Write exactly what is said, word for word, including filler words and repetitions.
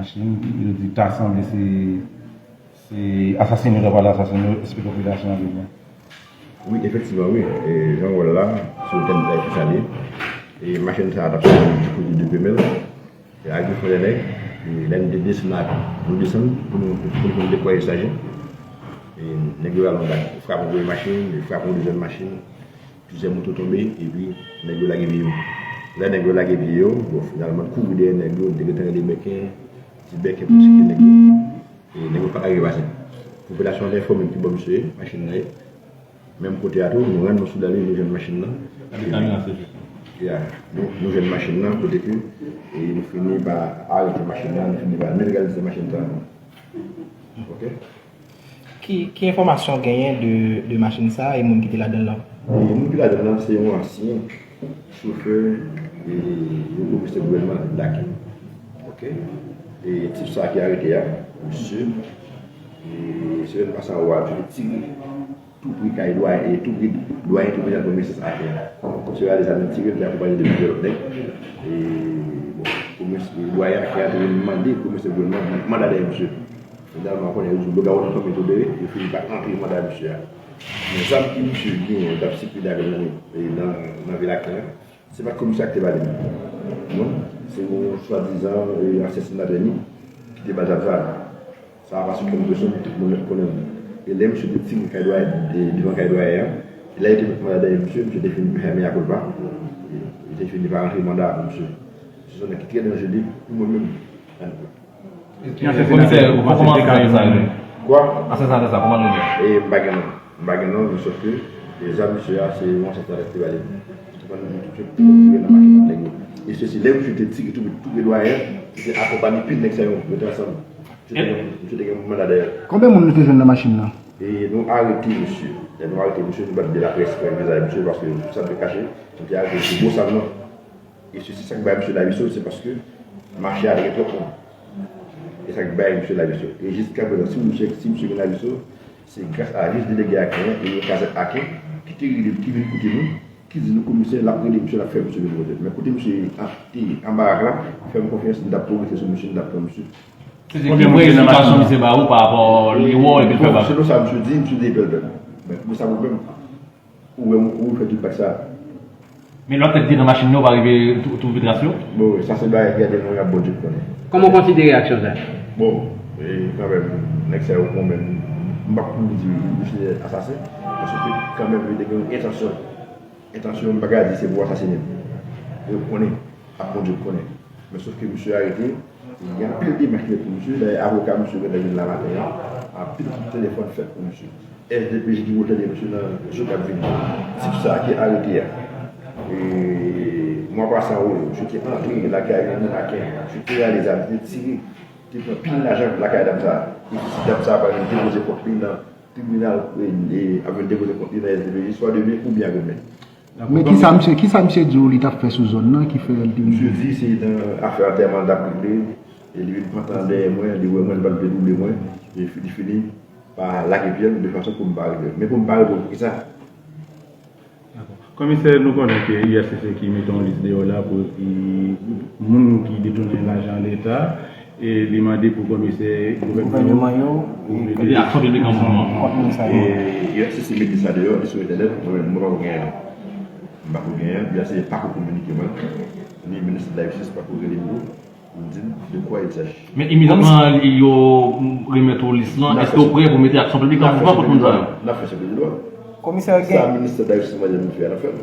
Machin, yo di ta sanble se, se asasine yo ta pral asasine yo, esplike popilasyon an bezwen. Wi, efektivman, wi. E, jan w wè l la, se yon tèm trè ki salye. E machin sa a t ap soti di kote de Pemèl. E a gen fò de nèg, e lè n te desann la, nou desann pou nou, pou nou konn de kwa il s'agit. E nèg yo al anba, frape yon premye machin, frape yon dezyèm machin. Plizyè moto tonbe, epi nèg yo lage pye yo. Lè nèg yo lage pye yo, bon, finalman, kouri dèyè nèg yo, n te gentan rele Mèken, ti bèk, epi tire nèg yo. E nèg yo pa t rive pase. Popilasyon an te enfòme ki bò misye ye, machin nan ye. Menm kote a tou, nou rann nou sou lari, nou jwenn machin nan. Ya, nou, nou jwenn machin nan, kote ke, e nou fini pa arete machin nan, nou fini pa netralize machin sa. Ok? Ki, ki enfòmasyon w genyen de, de machin sa a e moun ki te ladan l lan? E moun ki ladan l lan, se yon ansyen chofè, e, yon komisè gouvènman Laken. Ok? E tip sa a ki arete a, misye, e, semèn pase a, misye te tire tou pre kay dwayen, e tou pre dwayen tribinal pou mesye sa a fè. Misye rale zam li tire, li te akonpaye de plizyè lòt nèg. E, bon, komisè, dwayen a ki a te vin mande komisè gouvènman manda dèyè misye. Finalman, konnen yo di logawòt an tonbe tou de, yo fini pa antre manda misye a. Men zam ki misye genyen, yo t ap sikile avè l nan, nan, nan vil Laken an, se pa t komisè a ki te ba li l. Non, se yon swadizan, e, ansyen senatè ni ki te ba l zam sa a. Sa a pase kòm presyon pou tout moun konnen l. E lè misye te tire kay dwayen, e, devan kay dwayen an, e lè yo te met manda dèyè misye, misye te fin fè mea culpa. E, li te fini pa rantre manda a pou misye. Se yon nèg ki trè danjere pou mwen menm. Komisè, kòman senatè sa rive? Kwa? Ansyen senatè sa, kòman l rive? E m pa gen non. M pa gen non, men sòf ke, e, zam misye a, se yon ansyen senatè ki te ba li. Li te konn, li te konn tire nan machin ak nèg yo. E se, se lè misye te tire tou, tou pre dwayen, li te akonpanye pil nèg sa yo, yo te ansanm. Misye te gen, misye te gen manda dèyè l. Konbyen moun nou te jwenn nan machin nan? E nou arete misye. Lè nou arete misye, nou pa t de laprès pran vizaj misye, paske sa nou te kache, nou te arete misye bosavman. E se, se sa k bay misye lavi sòt, se paske mache a te gen twòp moun. E sa k bay misye lavi sòt. E jiskaprezan, si misye, si misye gen lavi sòt, se gras a vis delege Aken an e yon kazèk Aken ki te rele, ki vin kote nou, ki di nou komisè l ap rele misye, l ap fè misye vin kote l. Men kote misye a, te anba rak la, fè m konfyans, m t ap pwogrese sou misye, m t ap pran misye. Se ki vrè esplikasyon misye ba ou pa rapò li wè w epi l fè bak? Bon, selon sa misye di, misye di pèlpèl. Men pou sa pwoblèm. Ou wè m, ou fè tout bak sa. Men lòt nèg ki te nan machin nan, yo pa rive tou-, twouve tras yo? Bon, sa se bagay ki gade mwen ap Bondye k konnen. Kòman w konsidere aksyon sa? Bon, e, kanmenm, nèg sa yo, bon, men, m p ap pou di misye asasen, paske kanmenm, yo te gen yon entansyon. Entansyon, m pa ka di se pou asasinen. Yo konnen. Ap Bondye k konnen. Men sòf ke misye arete, gen anpil demach ki fèt pou misye. Dayè, avoka misye gentan vin la maten an. Anpil kout telefòn fèt pou misye. S D P J ki pwoteje misye nan jou k ap vini. Tip sa ki arete a. E, mwa pase a, wi, misye te antre lakay yon moun Aken. Misye te rale zam, te tire, te pran pil lajan lakay dam sa. E si dam sa pa vin depoze kont li nan tribinal, e, e, ap vin depoze kont li nan S D P J, swa demen oubyen aprèdemen. Men kisa misye, kisa misye di w li t ap fè sou zòn nan ki fè l te... Misye di se nan afè antèman l t ap regle, e li vin pran tan dèyè mwen, li wè mwen, li pa t vle double mwen, e fi-, li fini pa lage pye l de fason pou m pa rive. Men pou m pa rive, poukisa? Dakò. Komisè, nou konnen ke U S C C ki mete yon lis deyò la pou, e, moun ki detounen lajan Leta, e li mande pou komisè gouvènman yo, gouvènman yo, e, mete aksyon piblik an mouvman. Kont moun sa yo. E U S C C mete sa deyò, li sou entènèt, mwen menm, mwen pako genyen non. M pako genyen, U S C C pako kominike mwen, ni minis de la jistis pako rele m tou, pou m di m de kwa il s'agit. Men imedyatman yo remèt ou lis lan, èske w prè pou mete aksyon piblik an mouvman kont moun sa yo? N ap fè se pwojè lwa. Komisè gen... Sa minis de la jistis mande nou fè a, n ap fè l.